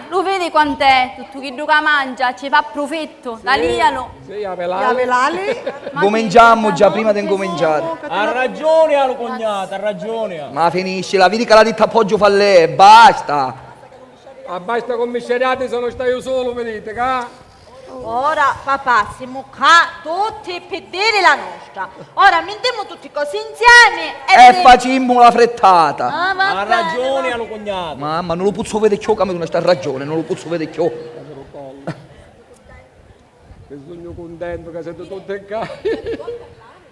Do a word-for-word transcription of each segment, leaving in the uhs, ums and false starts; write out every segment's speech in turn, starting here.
Lu vidi quant'è? Tuttu chiddu ca mancia ci fa prufittu, talialu. Sì, avelali. Avelali. Ncuminciammu già prima di ncuminciari. Ha ragiuni a lu cugnatu, ha ragiuni. Ma finiscila, vidi ca l'ha ditta appoggio fa lei, basta. Abbasta cummisceriati, sono staiu sulu, viditi ca. Ora, papà, simu ccà tutti pi diri la nostra. Ora mintimu tutti cosi insiemi e... E facimmu la frittata. Ah, va bene, ragiuni a lu cugnatu. Mamma, non lu pozzu vediri cchiù, ca mi duna sta ragione, non lu pozzu vediri cchiù. Che sugnu cuntentu ca siete tutti ccà.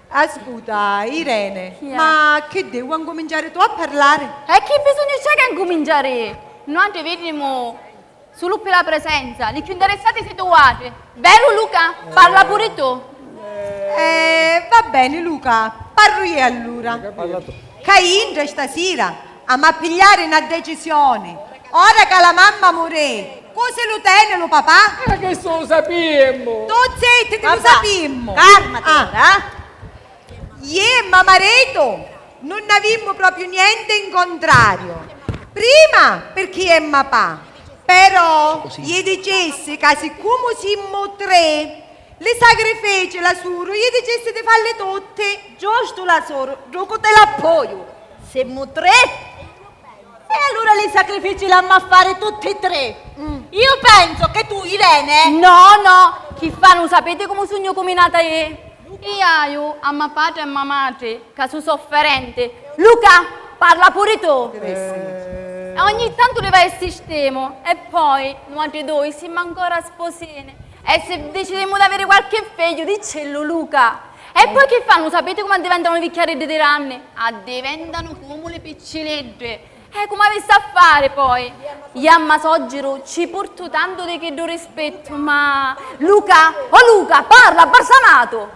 Ascuta, Irene, ma chi devi, vuoi incuminciare tu a parlare? E chi bisognu c'è ca incuminciari? Nuatri vidimu sulu pi la presenza, li cchiù interessati siti vuatri. Veru, Luca? Parla puru tu. Eh, va bene, Luca, parru io allura. Parla tu. Ca intra stasira amu a pigliari na decisioni. Ora ca la mamma murì, cu si lu teni lu papà? Ma chi si lu sapimmu? Tu zitti, ti lu sapimmu. Calmati ora, eh. Iè e ma maritu nun avimmu propriu nienti in contrariu. Prima pirchì è ma pa, però iè dicissi ca siccumu simmu tri, li sacrifici la suru iè dicissi di falli tutti. Giustu la suru, drucu ti l'appoiu. Simmu tri? E allura li sacrifici l'amma fari tutti tri. Iu pensu che tu, Irene... No, no, chi fa, nun sapiti comu sugnu cuminata iè? Iaiu a ma patri e ma matri ca su sofferenti. Luca, parla puri tu. E ogni tantu li va e sistemu e poi nuatri dui simu ancora sposini e si dicidimmu d'aviri qualchi figghiu, dicillu, Luca. E poi chi fannu? Sapiti comu addiventanu li vicchiariddi di ranni? Addiventanu comu li picciriddi. E comu avissi a fari poi? Iamma soggiru, ci purtu tantu di chiddu rispettu, ma... Luca! O Luca, parla, barsamatu!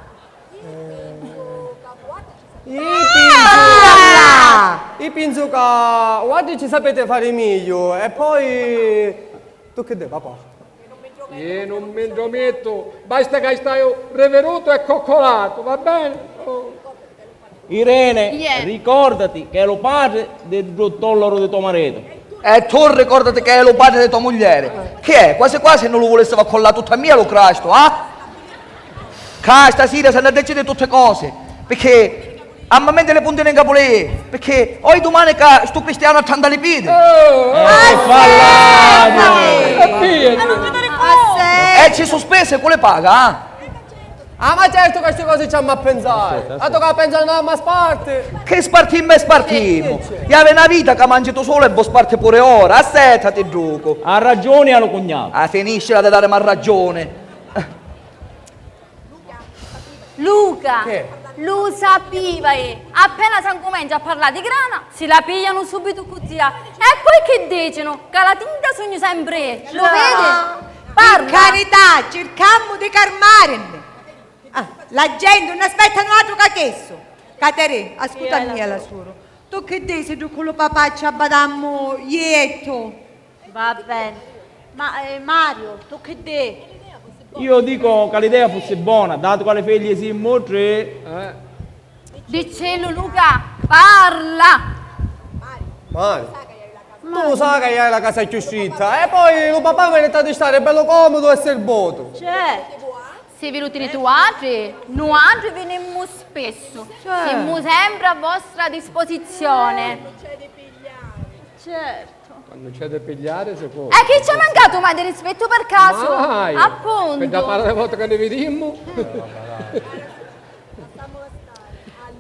Eh, io penso, io penso che oggi ci sapete fare meglio e poi tu che devi, papà? Iè nun mi ntromettu, basta ca staiu rivirutu e coccolatu, va bene? Oh. Irene, ricordati che è lu patri di ddu tollaru di to maritu. E tu ricordati che è lu patri di to muglieri. Chi è? Quasi quasi nun lu vulissivu accollà tuttu a mia lu crastu, ah? Ca stasira s'hannu a decidi tutti cosi, picchì Amma menti li puntini 'n capu li, picchì oi dumani ca stu cristianu a tranta li pidi. Oh, oh. E ci su spesi cu li paga, ah? Ah, ma certu ca sti cosi ci amma a pinsari. Atu ca pensa no amma sparti. Chi spartimmu e spartimmu. Iavi na vita ca mangi tu sulu e vo sparti puri ora. Assettati, drucu. Ha ragiuni a lu cugnatu. Ah, finiscila di darimi a ragiuni. Luca, lu sapiva e appena s'ancumencia a parlà di grana, si la piglianu subitu cu tia. E poi chi dicinu? Ca la tinta sugnu sempri e, lu vidi? Parla! Pi carità, circammu di carmarinni. Ah, la genti nun aspetta nuatru ca chissu. Caterì, ascuta a mia la suru. Tu chi dici, ddu cu lu papà ci abbadammu iettu? Va bene. Ma, eh, Mario, tu chi dici? Io dico che l'idea fosse buona, dato che le figlie siamo tre. Eh. Dicillu, Luca, parla! Mario, tu sai che hai la casa più stretta e poi lo papà merita di stare bello comodo e serboto. Certo. Si vi lu tiniti vuatri, nuatri vinimmu spessu. Certo. Simmu sempre a vostra disposizione. Certo. Quannu c'è da pigliari, si può. E chi ci è mancatu mai di rispettu per casu? Mai! Appuntu! Pi dda para di vota ca ni vidimmu.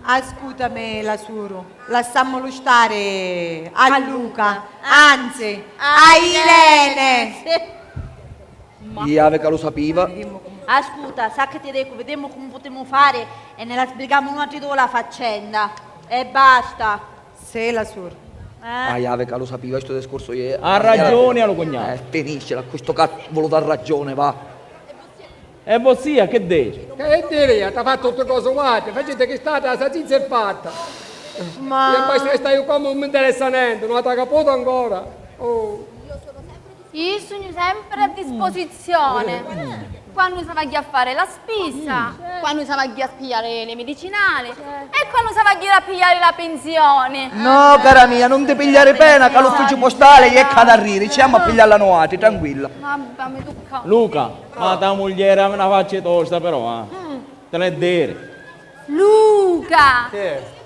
Ascutami, la suru, lassammulu stari a Luca, anzi, a Irene! Sì. Iavi ca lu sapiva. Ascuta, sa chi ti dicu, videmu comu putemu fari e ne la sbrigamu nuatri dui la faccenda. E basta. Sì, la sur. Eh. Ah, iavi ca lu sapiva stu discursu ieri. Ha ragiuni a lu cugnatu. Eh, finiscila, cu stu ca vulu dà ragiuni, va. E vossia, che dici? Che diri, t'ha fattu tutti cosi uguali, faciti chi stati, la sazizza è fatta. Ma... E basta che stai comodu, non mi interessa niente, non la t'ha caputo ancora. Oh. Io sugnu sempre a disposizione. Quannu s'avagghia a fari la spisa, quannu s'avagghia a pigliari li midicinali e quannu s'avagghia a pigliari la pinsioni. No, cara mia, nun ti pigliari pena ca l'ufficiu postali è ccà d'arriri, ci amu a piglialla nuatri, tranquilla. Vabba, mi tucca. Luca, ma ta muglieri havi na facci tosta però, ah. Ti l'è diri. Luca!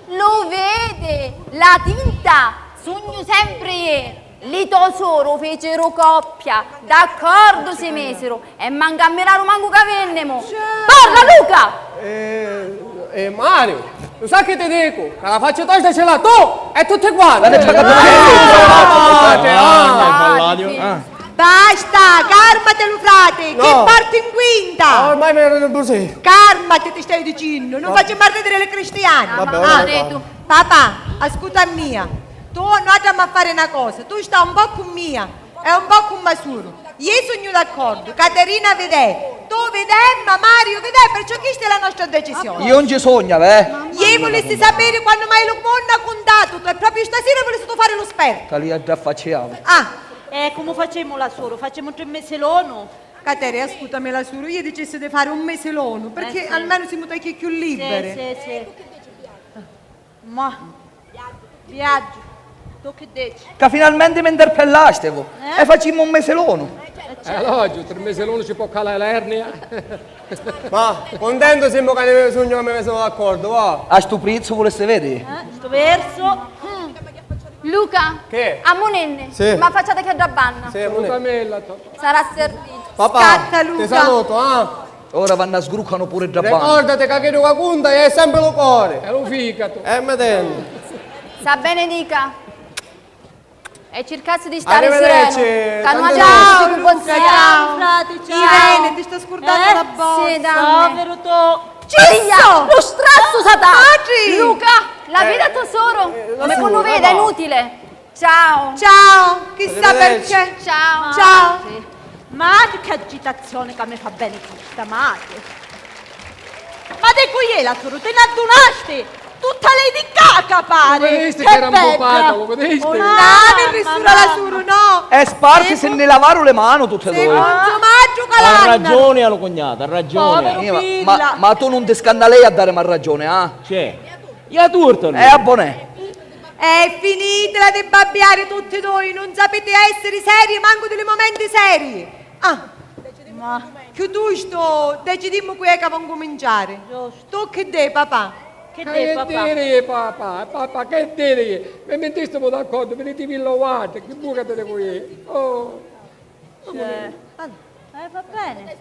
Lu vidi? La tinta sugnu sempri jè! Li to soru ficiru coppia, d'accordu si misiru e mancu a miraru mancu ca vinnimu! Parla, Luca! Eh, eh, Mariu, lu sa chi ti dicu? Ca la facci tosta ci l'ha tu e tutti quanti! Ma ti fa capiri? Ah, ah, ah. Basta, càrmati lu frati, chi parti in quinta! Ormai mi... Càrmati, ti staiu dicennu, nun facemu arridiri li cristiani! Vabbè, ora papà, ascuta a mia, tu, nuatri amu a fari na cosa, tu sta un po' cu mia e un po' cu masuru. Iu sugnu d'accordu, Caterina vidè, tu vidè, ma Mariu vidè, perciò chista è la nostra decisioni. Iu nun ci sugnu, veh! Iu vulissi sapiri quannu mai lu munnu ha cuntatu, e propriu stasira vulissitu fari lu spertu. Talìa dda facciamu. Ah! E comu facemu, la suru? Facemu tri misi l'onu? Cateri, ascutami, la suru, iu dicissi di fari un misi l'onu, pirchì almenu simu tanti cchiù liberi. Sì, sì, sì. Ma, Biagiu, tu chi dici? Ca finalmenti mi nterpellastivu! E facimmu un misi l'onu! Eh, allora, tri misi l'onu ci pò calari l'ernia. Ma cuntentu simu ca ni sugnu ca mi misimu d'accordu, va! A stu prizzu vulissi vidi? Eh, stu versu. Luca! Che? Ammuninni! Sì. Ma facciati chidda banna! Sì, ammuninni. Sarà servitu. Papà, scatta, Luca. Ti salutu, ah! Ora vannu a sgruccanu puru dda banna. Ricordati ca chiddu ca cunta è sempri lu cori. E lu ficatu. E mi tenni. Sa benedica. E circassi di stari serenu. Ca nu... Ciao, Luca, ciao. Frati, ciao. Irene, ti sta scurdatu la borsa. Poviru tu. Ciglia, lu strazzu satanu. Luca, la vidi a to soru? Mi cu lu vidi, è inutile. Ciao. Ciao, chissà perché. Ciao. Ciao. Matri, che agitazioni ca mi fa beni chista, matri. Ma di cu è la suru, ti n'addunasti? Tutta Lady Gaga pari! Lu vidisti che era un po' pata, lu vidisti? Nun havi risuru la suru, no! E sparsi si nni lavaru li manu tutti e dui. Secondo Matru Calanna. Ha ragiuni a lu cugnatu, ha ragiuni. Poviru Pilla. Ma, ma tu nun ti scannalei a darimi ragiuni, ah? C'è. Ia turta, lui. E abbonè. E finitila di babbiari tutti dui, nun sapiti essiri serii mancu di li mumenti serii. Ah, ma chiuttostu decidimmu cu è ca vo ncuminciari. Tu chi dì, papà? Chi dì, papà? Papà, papà, chi diri? Mi mintistivu d'accordu, vinitivillu vuatri, chi vucati di cu è? Oh. Cioè, eh, va bene.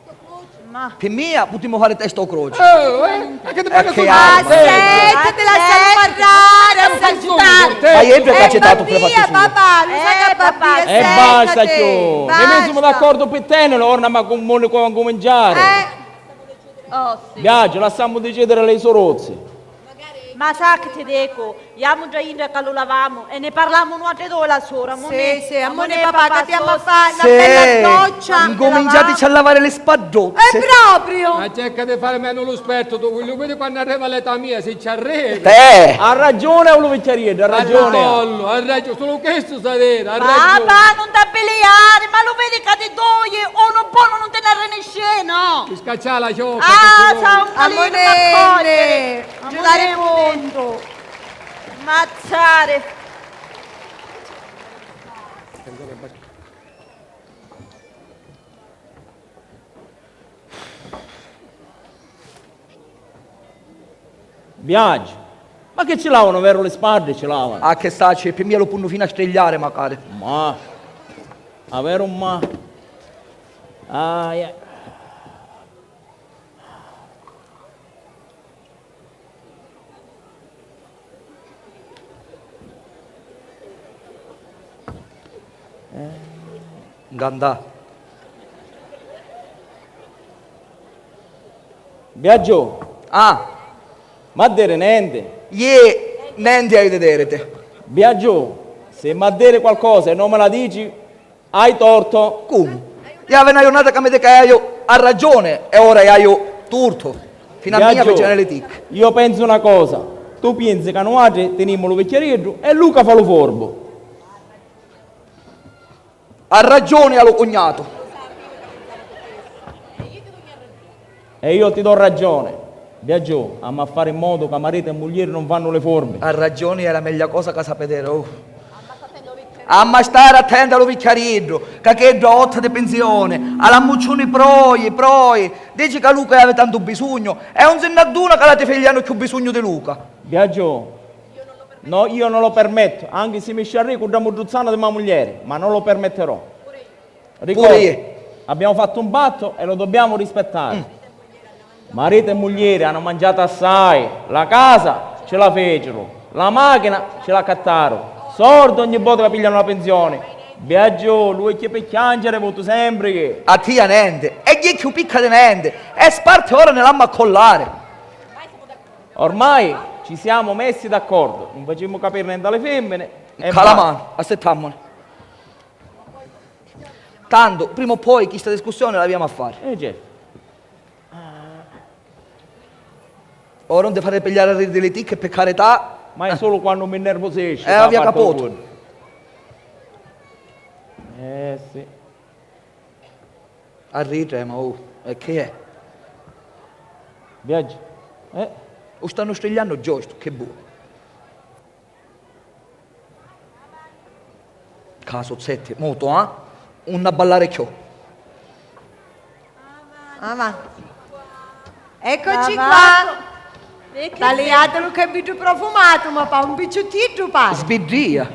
Ma pi mia putimu fari testa o croci. Oh, eh? E che ti pare? Aspetta, ti lasciamo parlare, assaggitare. Ma ieri perché ha accettato per fatto suo? Papà, lo sai che papà, e basta, chiù. Noi siamo d'accordo per te, non orna ma con Monaco a cominciare. Eh. Oh, sì. Biagio, lasciamo decidere le sorozze. Ma sa chi ti dicu? Jamu già intra ca lu lavamu e ne parlamu nuatri dui la sura, ammonè. Sì, sì, ammonè, papà, ca ti amu a fa na bella doccia. Ncuminciatici a lavare li spaddozzi. È proprio! Ma cerca di fare meno lu spertu, tu lu vidi quannu arriva l'età mia, si ci arrivi. Te! Ha ragione lu vicchiarieddu, ha ragione. Ha ragione, sulu chistu sa diri, ha ragione. Papà, nun t'abbiliari, ma lu vidi ca di dui unu bonu nun ti ne arrinisci, no? Ti scaccia la ciocca. Ah, sa un... Ammonè, giudare conto. Mazzare. Biagio, ma chi ci lavanu, veru, li spaddi ci lavanu? Ah, chi sacciu, pi mia lu punnu finu a strigliari, macari. Ma, a veru, ma. Ah, yeah. Ncantà. Biaggiò. Ah. M'ha diri nenti? Iè, nenti haiu di diriti. Biaggiò, si m'ha diri qualcosa e non me la dici, hai torto. Comu? Iu havi na jurnata ca mi dici ca haiu a ragioni e ora haiu turtu. Finu a mia mi ci n'è li ticchi. Io pensu na cosa, tu piensi ca nuatri tinimu lu vicchiarieddu e Luca fa lu forbu. Ha ragioni a lu cugnatu. E io ti do ragione. Biagiò, amma a fari in modu ca mariti e muglieri non fannu li furbi. A ragioni è la meglia cosa ca sapete, oh. Amma stari attenti a lu vicchiariddu, ca cheddu a otta di pinsioni, a l'ammucciuni proi, proi, dici ca Luca havi tantu bisugnu e un si nn'adduna ca l'ati figli hannu cchiù bisugnu di Luca. Biagiò, no, io non lo permetto, anche se mi sciarricu dda mudduzzana di ma muglieri, ma non lo permetterò. Ricorda, abbiamo fatto un patto e lo dobbiamo rispettare. Mm. Mariti e muglieri hannu mangiatu assai, la casa ci la fecero, la machina ci l'accattaru, sordi ogni vota ca piglianu la pinsioni. Biagiò, lu vecchiu pi chianciri vutu sempri chi. A tia nenti, e gghì cchiù picca di nenti, e sparti ora ni l'amma a collari. Ormai ci siamo messi d'accordo, non facimmu capiri nenti a li fimmini e basta. Ca la manu, assittammuni. Tantu, prima o poi, chista discussioni l'aviamu a fari. Eh, certo. Ora non ti fari pigliari a ridi li ticchi, pi carità. Ma è solo quando mi innervosisci. Eh, ca via capotu. Eh, sì. A ridi, ma, oh, e chi è? Biagiò, eh? U stannu strigliannu giustu, chi bu. Ca sozzetti, mutu, eh? Unni abballari cchiù. Avanti. Eccoci qua. Taliatelu che è biddru profumatu, ma pa un picciuttiddu pari. Sbiddria.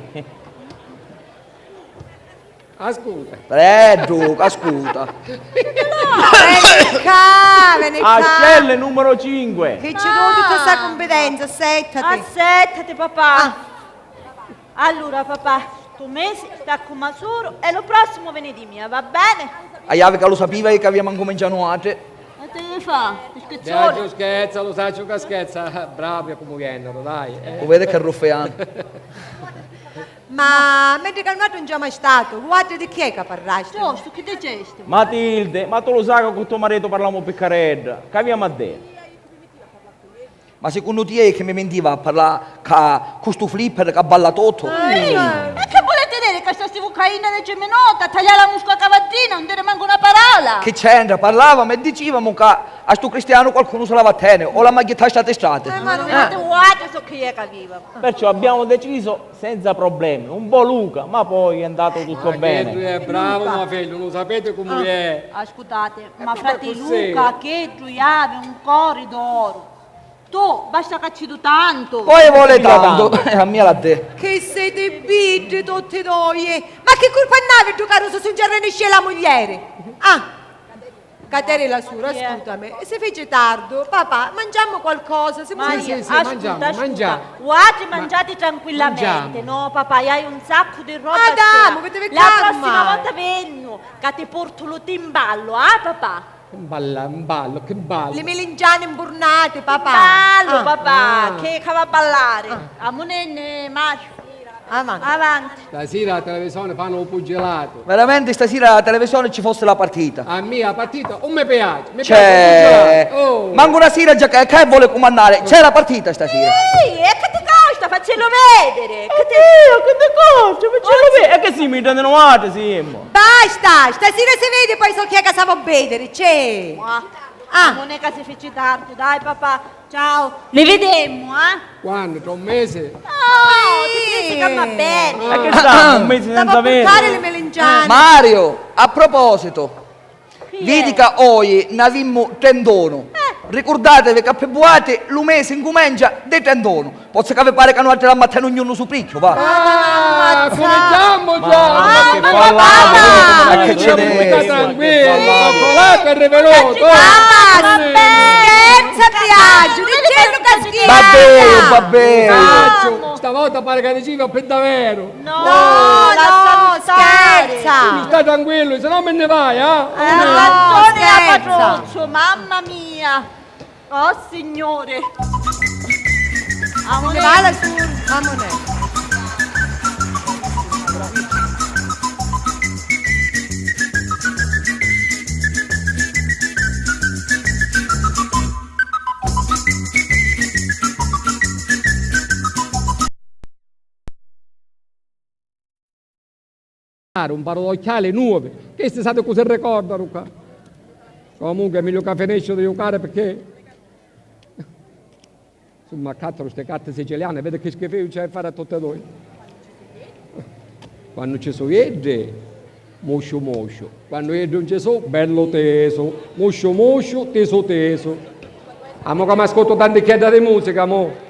Ascuta. Preddu, ascuta. Veni ccà, veni ccà. Ascelle numero cinque. Chi ci voli tutta sta cumpidenza, assettati. Assettati, papà. Ah. Allura, papà, stu misi sta cu ma suru e lu prossimu veni di mia, va bene? A javi ca lu sapiva ca aviamu a ncumincià nuatri. E ti fa? Ti schizzoni? Biagiò scherza, lu sacciu ca scherza. Bravi comu jennaru, dai. Eh. U vedi che ruffianu. Ma mentri ca nuatri non c'è mai statu, vuatri di chi è ca parrasti? Giustu, chi dicesti? Matilde, ma tu lu sai ca cu to maritu parlamu piccaredda, ca aviamu a diri? Ma secunnu tia è chi mi mintiva a parlà ca cu stu flipper ca balla tuttu? Ehi, e chi vuliti diri ca sta sti vuccaina di Ciminota a talià la musca cavaddina, non diri mancu na parola? Chi c'entra? Parlavamu e dicivamu ca a stu cristianu qualcunu si la vatteni o la magghittasti a ti strati. Eh, ma non mati vuatri so chi è ca viva. Perciò abbiamo deciso senza problemi, un po' Luca, ma poi è andato tutto bene. Ma cheddu è bravu, ma figliu, lu sapiti comu è. Ascutate, ma frati Luca, cheddu havi un cori d'oru. Tu, basta ca ci du tantu. Poi voli tantu, a mia la dè. Chi siti biddi tutti doi. Ma chi curpa nn'havi ddu carusu si non ci arrenisci la muglieri? Ah! Caterina, sura, ascutami, si fici tardu. Papà, mangiammu qualcosa, simu... Maria, sì, sì, sì, ascuta, mangiammu, ascuta. Mangiammu. Vuatri mangiati tranquillamente, no, papà, hai un saccu di roba. Adamu, chi ti vi calma. La prossima volta vegnu, ca ti portu lu timballu, ah, papà? Chi balla, un ballu, chi ballu. Li milingiani mburnati, papà. Ballu, papà, chi ca va a ballari. Amunenni, Mario. Avanti. Avanti. Stasira la televisione fannu u puggilatu. Veramente stasira la televisione ci fosse la partita. A mia la partita non mi piace, mi piace il puggilatu. Oh. Mancu una sira già che, che vuole comandare. C'è la partita stasira. Ehi, e che ti costa? Faccelo vedere. Che ti... Oddio, che ti costa? Faccelo vedere. E che si mi date noate, sì. Basta, stasira si vede poi so chi è che sa va a vedere, c'è. Ah. Non è che si fece tardi, dai papà. Ciao, ne vedemmo, eh? Quannu? Tra un mese? No, si pensa che va bene. E che sta un mese senza vedere? Stava a portare le melengiane. Mario, a proposito, vidi ca oi n'avimmu trentunu. Eh. Ricurdatevi ca pi vuatri lu mesi incumencia di trentunu. Pozzu ca vi pari ca nuatri l'ammattemu ognunu supricchiu, va. Ah, cuminciammu già! Ah, ma che parlate? Ma che c'è? Sta tranquillu, coccolata è rivenuto! Ah, va bene! Scherza, Biagio, dicennu ca scherza! Va bene, va bene! Sacciu, stavolta pare ca diciva pi daveru! No, no, no, scherza! Sta tranquillu, se no mi nni vai, eh! Eh, no, scherza! Patruzzu, mamma mia! Oh, Signore! Amunè! Amunè! Un paru d'occhiali nuovi, chisti sati cu si ricordanu ca. Comunque è meglio ca finisci di giucari, perché, insomma, accattanu ste carte siciliane, vedi che schifeju c'hai a fari a tutti e dui. Quannu ci su iddi, musciu musciu. Quannu iddi nun ci su, bellu tesu. Musciu musciu, tisu tisu. Amo ca m'ascuttu tanticchiedda di musica, mo.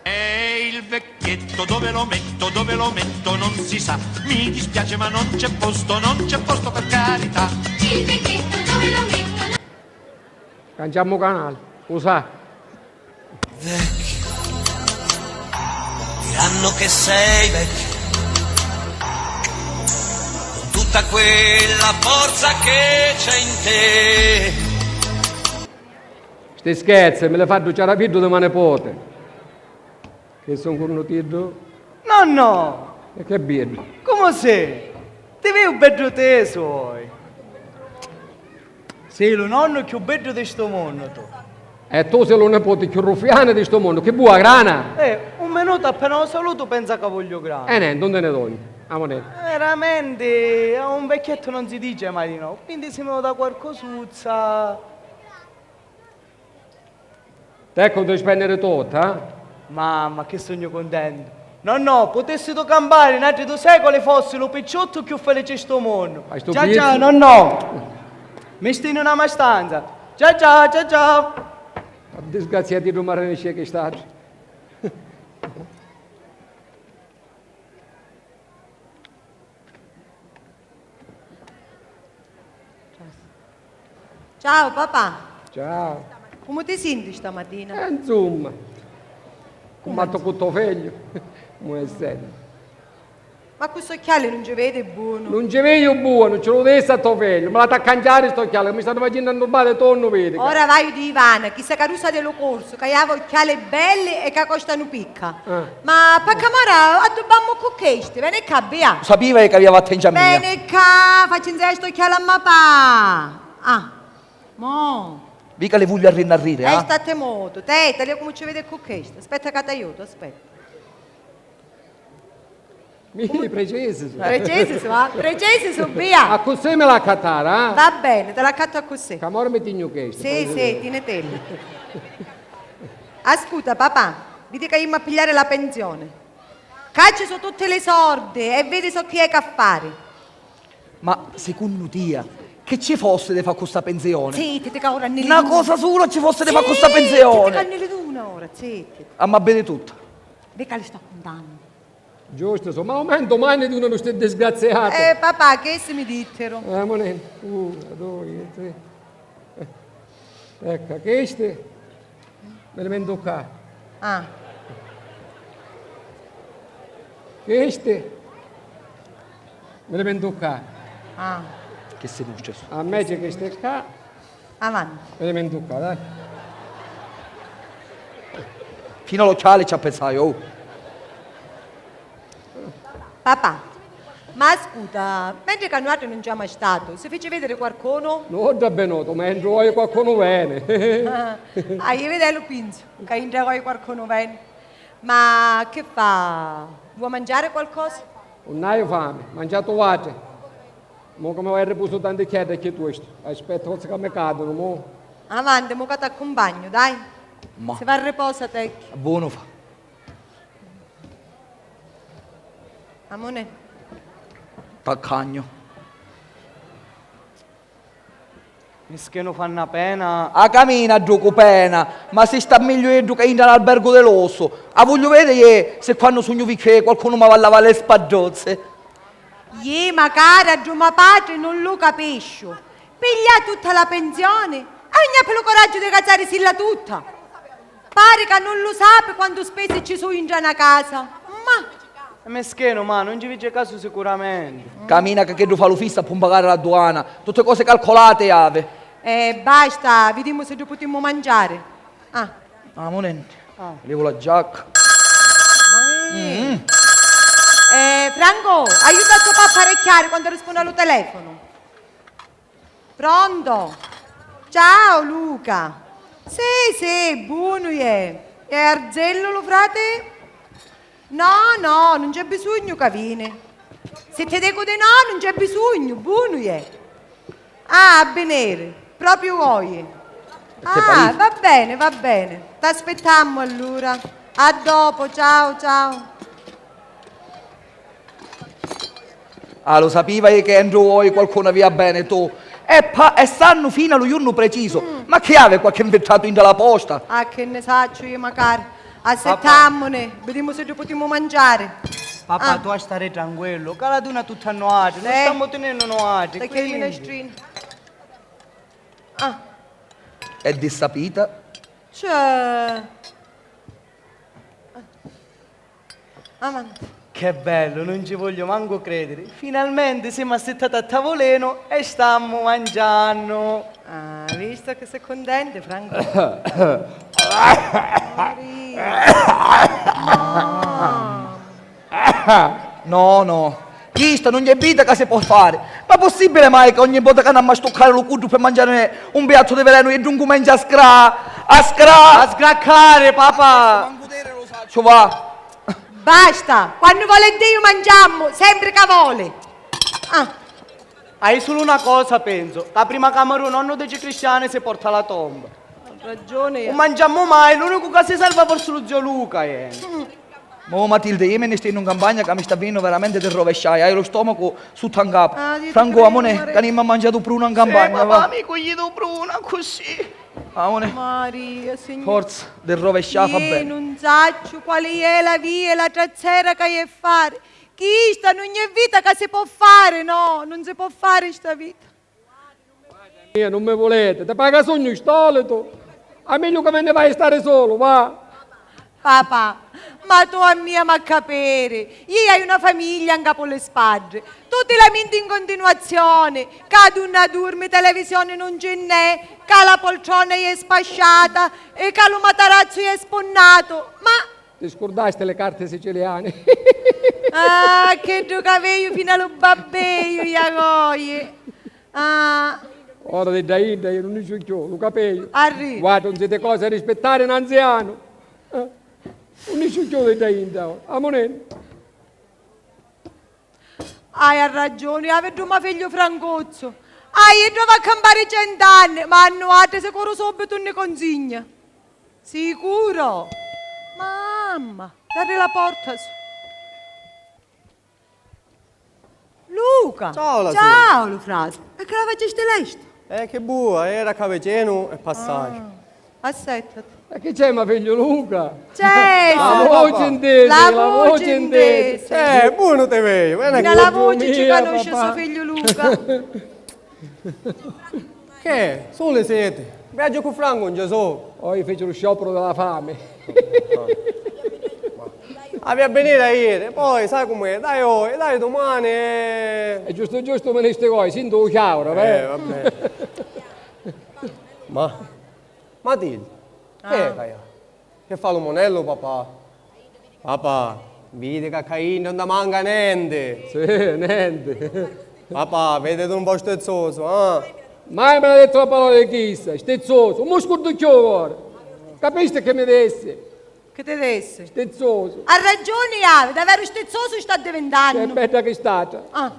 E il vecchietto dove lo metto, dove lo metto non si sa. Mi dispiace ma non c'è posto, non c'è posto per carità. Il vecchietto dove lo metto? Canciammu canali, u sa. Vecchio, diranno che sei vecchio, con tutta quella forza che c'è in te. Sti scherzi mi li fa ddu ciaraviddu di me nipote. Chi su un curnutiddu? Nonno! E che beddu! Comu si? Ti veu beddu tesu oi. Si lu nonnu cchiù beddu di stu munnu tu. E tu si lu niputi cchiù ruffianu di stu munnu. Chi bu a grana? Eh, un minutu appena u salutu pensa ca vogliu grana. E nenti, nun ti ni dognu. Amu nenti. Veramenti a un vecchiettu non si dice mai di no, quindi si mi dà quarcosuzza. Teccu di spenniri tuttu, eh? Mamma, chi sugnu cuntentu! Nonnò, putessitu campari n'atri du secoli fossi lu picciottu cchiù felici stu munnu. Già, già, nonnò! Mi stinu na mastanza. Già, già, già, già! Disgraziatiddu, ma rinisci chist'atri. Ciao papà. Ciao. Comu ti sinti stamatina? Eh, insumma, comu mattu cu to figliu, comu essendo. Ma cu st'occhiali nun ci vedi bonu? Nun ci veju bonu, ci lu dissi a to figliu, mi l'hatu a canciari st'occhiali, ca mi stanu facennu annubbari tonnu, vidi ca. Ora vaiu di Ivana, chissa carusa di lu corsu, ca java occhiali belli e ca costanu picca. Ah. Ma p'accamari addubbammu cu chesti, veni ccà, Bia. Lu sapiva ca avia fattu in giamia. Veni ccà, facci nzari st'occhiali a mapà. Ah, mo. Vica li vugliu arrinarriri, eh? Eh, statti mutu. Te, talia comu ci vedi cu chesti. Aspetta ca t'aiutu, aspetta. Mi precisi su. Precisi su, ah? Precisi su, Bia. Accussì mi l'accattari, eh? Va beni, ti l'accattu accussì. Ca mora mi tignu chesti. Sì, sì, tinitelli. Ascuta, papà, vidi ca jimmu a pigliari la pensioni. Ccà ci su tutti li sordi e vidi so chi è ca fari. Ma secunnu tia, chi ci fossi di fa cu sta pensioni? Zittiti, ca ora nni li duna. Na cosa sula ci fossi di fa cu sta pensioni. Zittiti, ca nni li duna ora, zittiti. Ah, ma vidi tutta. Vedi ca li sto cuntannu. Giustu, so, ma aumentu mai ni dunanu sti disgraziati. Eh, papà, chesti mi dittiru. Eh, mo nenti. Una, dui, tri. Ecca, chesti mi li mi ntuccà. Ah. Chesti mi li mi ntuccà. Ah. Chesti nustri su. A me c'è chesti ccà. Avanti. Mi li mi ntuccà, dai. Finu a l'occhiali ci appensai, oh. Papà, ma ascuta, mentri ca nuatri nun ci ama statu, si fici vidiri quarcunu? Nudda, Benutu, ma entru oji quarcunu veni. Ah, ah, iu videlu pinzu, ca intra oji quarcunu veni. Ma chi fa? Vua mangiari qualcosa? Nun haiu fami, mangiatu vuatri. Mo ca mi vai a ripusu tanticchiedda e chi tustu. Aspetta, forza ca mi cadunu, mo. Avanti, mo ca t'accumpagnu, dai. Ma. Si va a riposa, tecchi. Bonu fa. Amone. Taccagnu. Mischinu fa na pena. A camina ddu cu pena, ma si sta migliu iddu ca intra n'albergu di lussu. A vugliu vidi ie si quannu sugnu vicchiu ie qualcunu m'ava a lavari li spadduzzi. Ie macari a ddu ma patri nun lu capisciu. Piglia tutta la pensioni e ogni appi lu coraggiu di cazarisilla tutta. Pari ca nun lu sapi quantu spesi ci su intra na casa. Ma. È mischinu, ma nun ci fici casu sicuramenti. Camina ca chiddu fa lu fissu a pumpagari la duana. Tutti cosi calcolati havi. E basta, vidimu si ddu putimmu mangiari. Ah. Ah, mo nenti. Ah. Livu la giacca. Ma. Mm. Eh, Franco, aiuta a to papà a parechhiari quannu rispunni a lu telefonu. Pronto? Ciao Luca! Sì, sì, bunu iè. È arzellu lu frati? No, no, nun c'è bisugnu ca vini. Si ti dicu di no, nun c'è bisugnu, bunu iè. Ah, a biniri, propriu oji. Ah, va beni, va beni. T'aspittammu allura. A dopo, ciao, ciao. Ah, lu sapiva io che entru voi qualcunu avia beni, tu. E pa-, e sannu finu a lu jurnu precisu. Mm. Ma chi havi qualchi nfittatu intra la posta? Ah, chi nni sacciu io, macari. Papà. Assettammuni, vidimu si ddu putimu manciari. Papà, ah, tu a stari tranquillu, ca la duna tutta a nuatri, nun stammu tinennu nuatri, sta quindi. Minestrina. Ah. E di sapita? Cioè. Avanti. Che bellu, nun ci voglio mancu crediri. Finalmenti semu assittati a tavulinu e stammu manciannu. Ah, visto che sei contento, Franco? Maria. No. No, no. Chista nun è vita ca si pò fari. Ma possibili mai ca ogni vota ca n'amma stuccari lu cuddu pi manciari un piattu di velenu iddu ncumencia a scra-, a scra-, a sgraccari, papà! Mancu teri lu sacciu, va! Basta! Quannu voli Diu manciammu, sempri ca voli! Ah! Hai sulu una cosa, pensu, ca prima ca mori u nonnu deci cristiani si porta la tomba. Ha ragioni. Nun manciammu mai, l'unicu ca si salva forsi lu zio Luca, eh. Mm. Mo Matilde, io mi nni stinnu 'n campagna ca mi sta vinennu veramenti di rovesciai, haiu lu stomacu sutta 'n capu. Ah, Franco, amunè, ca n'imma manciatu pruna 'n campagna, va. Papà, mi cughitu pruna, accussì. Amunè. Maria, Signuri. Forza, di rovescià fa beni. Io nun sacciu quali è la via e la trazzera ca è fari. Chista nun è vita ca si pò fari, no, nun si pò fari sta vita. Mia, nun mi vuliti? Ti paga sugnu stolitu? A megliu ca mi nni vai a stari solu, va! Papà, ma tu a mia m'ha capiri, iu haiu na famiglia 'ncapu li spaddi, tu ti lamenti in continuazioni, ca tu na durmi, televisioni nun ci nn'è, ca la poltrona è spasciata e ca lu matarazzu è spunnatu, ma Ti scurdasti li carti siciliani? Ah, chiddu capeju finu a lu babbeju, Iacoji. Ah. Ora di dda idda io nun nisciu cchiù, lu capeju. Arri. Guarda, un siti cosa rispittari n'anzianu. Eh? Nun nisciu cchiù di dda idda, amunennu. Hai ragioni, avi ddu ma figliu Francuzzu. Hai iddu va a campari cent'anni, ma a nuatri sicuru subitu nni consigna. Sicuro! Mamma, dari la porta su. Luca! Ciao, la Ciao, lu frati. E che la facisti lesta? Eh, che bua, era ca vicinu e passai. Ah, assettati. E chi c'è, ma figlio Luca? C'è! La voce intesi, la voce intesi. Eh, buono te vedo, veni. La voce ci conosce suo figlio Luca. Che? Suli siti? Viaggio cu Franco, non ci so. Oi fece lu sciopero della fame. Aveva a venire ieri, poi sai com'è, dai oi, dai domani. E giusto giusto me ne stai voi, sinto u chiauro, eh, vabbè. Ma Matilde, che è ca è? Che fa lu monellu, papà? Papà, vidi ca ccà intra non manca nenti. Sì, nenti. Papà, vedi tu un po' stizzoso, eh? Mai mi l'ha detto la parola di chissa, stizzoso, un muscurducchiu ora. Capisti che mi dissi? Che ti dissi? Stizzoso. Ha ragioni, havi, davvero stizzoso sta diventando. Che bedda che è stata. Ah.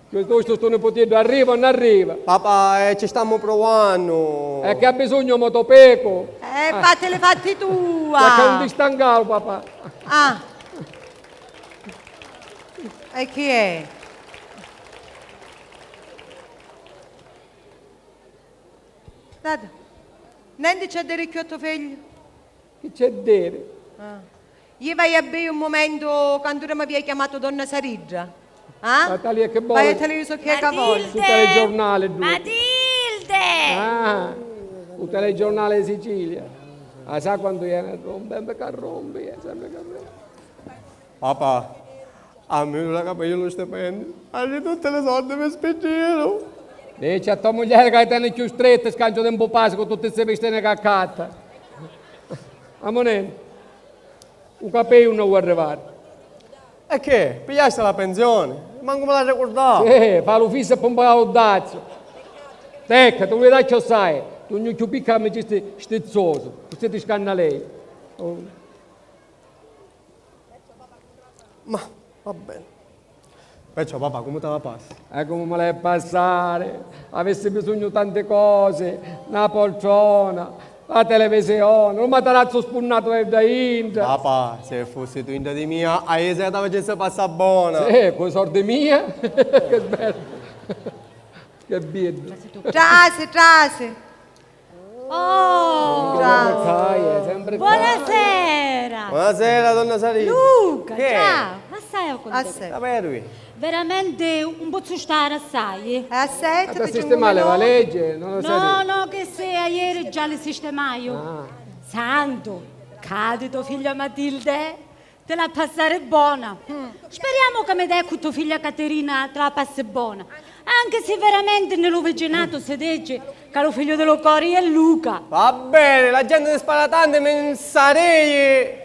Chiuttostu stu niputiddu arriva o non arriva? Papà, eh, ci stammu pruvannu. E chi ha bisogno mo to pecu? Eh, fattili fatti tua. Perché non ti stancaru, papà? Ah. E chi è? Dada, nenti c'è diri cchiù a to figliu? Chi c'è diri? Ah. Iu vaiu a biri un mumentu cantu ora m'avia chiamatu donna Saridda. Ah? Ma tali e che voli? Vai a taliri so chi è ca voli. Su telegiornale, due. Matilde! Ah, un telegiornale di Sicilia. Ah, sa quantu ieni a rompi, sempre ca rompi, eh, sempre ca rompi. Papà, a mia ora ca pigliu lu stipendiu, quasi tutti li sordi mi spinniru. Dici a to muglieri ca li teni cchiù stritti, scanciu di un pupazzu cu tutti sti vistini ca accatta. Amunennu, u capeju non vuoi arrivare. E che? Pigliasti la pensione? Mancu mi la ricurdava. Sì, fa lu fissu e poi un paga lu dazzu. Tecca, tu vidi cchiossai, tu ogni cchiù picca mi dici stizzosu, così ti scannalei. Oh. Ma, va bene. Perciò, papà, comu ti la passi? E comu mi l'haiu a passari? Avissi bisognu tanti cosi, na poltrona, la televisioni, lu matarazzu spunnatu da intra. Papà, si fussitu intra di mia, a Isea ti la facissi passà bona. Sì, cu i sordi mia? Che bellu. Che beddu. Trasi, trasi. Oh! Trasi. Buonasera. Buonasera, donna Sarina. Luca, ciao. Ma stai a contari? Daveru? Veramente un pozzu stari assai. Assai. Ti sistemai li valegi? No, no, che se aieri già li sistemaiu. Santu, cadi to figlia Matilde. Ti l'ha passari bona. Speriamo ca mi dai cu to figlia Caterina ti la passi bona. Anche se veramente nni lu vicinatu si dici ca lu figliu di lu cori è Luca. Va beni, la genti di Sparatanti mi nsariji.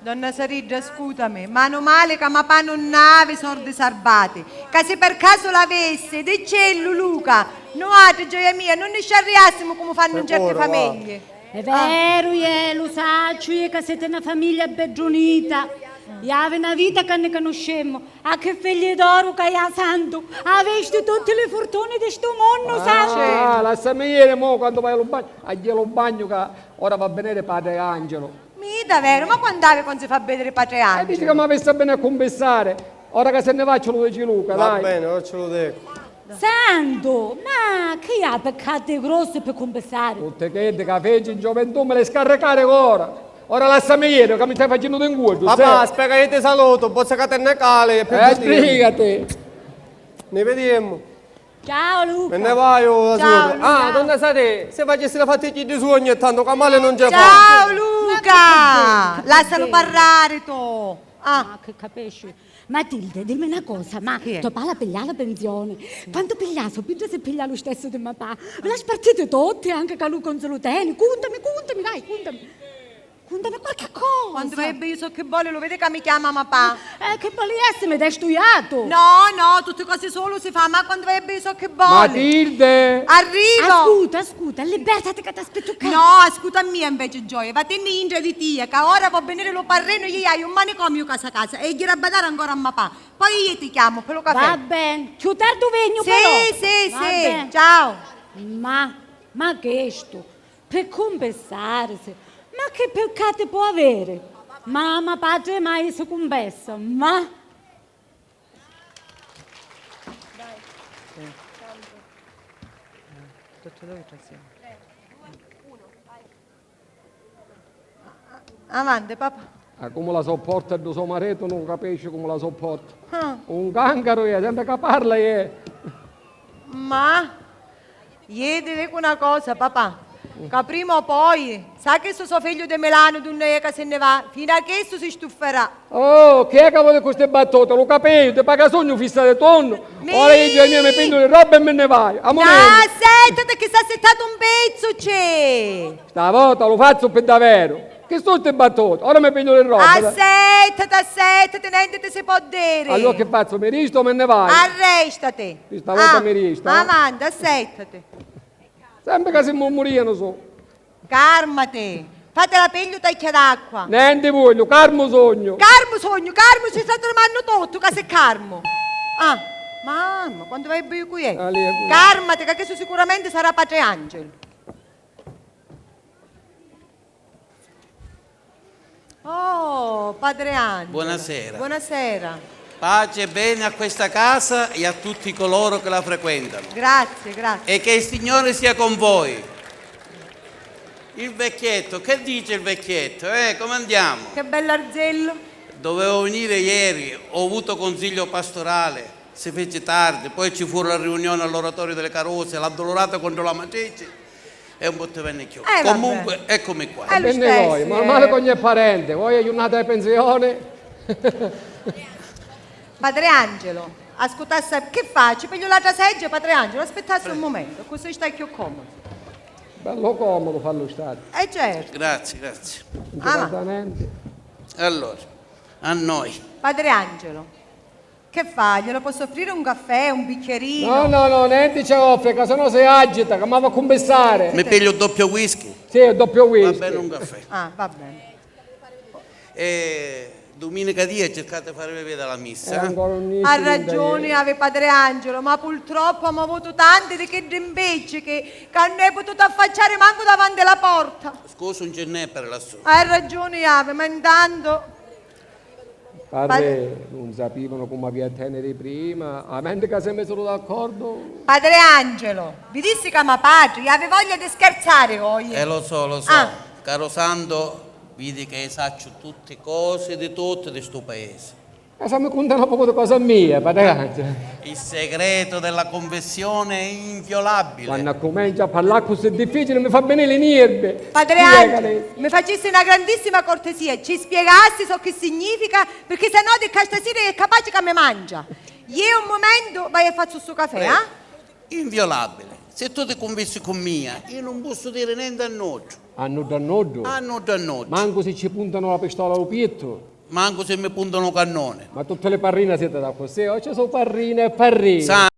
Donna Saridda, scutami, manu mali ca ma pa nun havi sordi sarbati, ca si per casu l'avissi, diccellu Luca, nuatri, gioia mia, nun ni sciarriassimu comu fannu certi famigli. È veru, iè, lu sacciu, iè, ca siti na famiglia beddu unita. Iavi na vita ca ni canuscemu. A chi figli d'oru ca ia Santu, avisti tutti li furtuni di stu munnu, Santu. Ah, lassami ieri mo quandu vai a lu bagnu. Agghi lu bagnu ca ora va a veniri patri Angelo. Mi, daveru? Ma quandu havi quandu si fa vediri patri Angelo? E dici ca m'avissi a veni a cumpissari. Ora ca si nni va ci lu dici Luca, dai. Va beni, ora ci lu dicu. Santu, ma chi ha peccati grossi pi cumpissari? Tutti chiddi ca fici in gioventù mi li scarricari ora. Ora lassami jiri ca mi stai facennu di ncuoddu. Papà, spiega chi ti salutu, pozza ca ti nni cali e pi... Eh, spiegati. Ni vidimu. Ciao Luca. Mi nni vaiu, la salutu. Ah, donna Sari, si facissi li fatti chiddi sugni tantu ca mali non ci fa. Ciao Luca. Lassalu parrari tu. Ah, che capisci? Matilde, dimmi na cosa, ma to pà l'ha piglià la pensioni? Quantu piglià? So pidda si piglia lu stessu di ma pà. Vi la spartiti tutti, anche ca lu conzu lu teni? Cuntami, cuntami, dai, cuntami. Cuntami qualche cosa. Quantu vai a biri so chi voli, lu vidi ca mi chiama ma pà. Eh, chi voli essimi, dai stu iatu? No, no, tutti cosi sulu si fa, ma quantu vai a biri so chi voli. Matilde! Arrivo! Ascuta, ascuta, libertati ca t'aspettu ccà. No, ascuta a mia invece, Gioia, vatinni intra di tia, ca ora vo veniri lu parrinu, iu haiu un manicomiu casa casa e ghiri a badari ancora a ma pà. Poi iu ti chiamu pi lu cafè. Va beni, cchiù tardu vegnu però. Sì, sì, sì, ciao. Ma, ma chistu, pi cumpissarisi, ma chi piccati po' aviri? Mamma, patri e mai si cumpessa, ma... Avanti, papà. Ah, comu la sopporta ddu so maritu, nun capisci comu la sopporta. Ah. Un cancaru è, sempri ca parla è. Ma, iè, ti dicu na cosa, papà, ca prima o poi, sa chistu so figliu di Milanu dunni è ca si nni va, finu a chistu si stufferà. Oh, chi è ca voli cu sti battuti? Lu capiu, ti paga sugnu fissa di tunnu. Ora iu e mia mi pignu li robbi e mi nni vaiu. Amunì. No, assettati chi s'ha assittatu un pizzu, ci. Sta vota lu fazzu pi daveru. Chi su sti battuti? Ora mi pignu li robbi. Assettati, assettati, nenti ti si po' diri. Allura chi fazzu? Mi ristu o mi nni vaiu? Arrestati. Sta vota mi ristu, eh? Avanti, assettati. Sempri ca si murmurianu su. Carmati! Fatila pigghiu tacchia d'acqua! Nenti vogliu, carmu sugnu! Carmu sugnu, carmu, ci sta dormennu tuttu, ca si carmu! Ah, mamma, quantu vai bui cu è? Carmati, ca chistu sicuramenti sarà patri Angelu. Oh, padre Angelo. Buonasera. Buonasera. Pace e bene a questa casa e a tutti coloro che la frequentano. Grazie, grazie. E che il Signore sia con voi. Il vecchietto, che dice il vecchietto? Eh, come andiamo? Che bell'arzello. Dovevo venire ieri, ho avuto consiglio pastorale. Si fece tardi, poi ci fu la riunione all'oratorio delle Carose, l'addolorata contro la matrice e un po' ti venne chiù. Eh, vabbè. Comunque, eccomi qua. È lo stesso, voi, ma eh. Male che ogni parente, voi è giornata di pensione. Padre Angelo, ascoltassi, che faccio? Piglio l'altra seggia, Padre Angelo, aspettassi un momento, così stai più comodo. Bello comodo farlo stare. Eh certo. Grazie, grazie. Non ci conta niente. Allora, a noi. Padre Angelo. Che fa? Glielo posso offrire un caffè, un bicchierino? No, no, no, nenti ci offri, ca sennò si agita, ca m'ava a cumpissari. Mi piglio un doppio whisky? Sì, un doppio whisky. Va bene, un caffè. Ah, va bene. E Duminica dia circate di farvi vede la missa. Ha ragiuni havi, padre Angelo, ma purtroppu amu avutu tanti di chiddi 'mbeccichi ca nun è pututu affacciari mancu davanti la porta. Scusi, nun ci nn'è per lassù. Ha ragiuni havi, ma intantu. Parrè, nun sapivanu comu avia a teniri prima, amenti ca si misiru d'accordu. Padre Angelo, vi dissi ca ma patri havi voglia di scherzari voi. Eh, lo so, lo so. Ah. Caru Santo, vidi ca i sacciu tutti cosi di tutti di stu paesi. Ma sa mi cunta na pocu di cosa mia, padre Angelo. Il segreto della confessione è inviolabile. Quannu accumencia a parlà così difficili mi fa venì li niervi. Padre Angelo, mi facissi na grandissima cortesia, ci spiegassi so chi significa, perché se no di ccà stasira è capaci ca mi mangia. Iè un mumentu vai e fazzu stu cafè, ah? Inviolabile. Se tu ti cunvissi cu mia, io non possu diri nenti a nuddu. A nuddu a nuddu? A nuddu a nuddu. Mancu si ci puntanu la pistola a lu piettu? Mancu si mi puntanu u cannuni. Ma tutti li parrina siete d'accussì? O ci su parrina e parrina.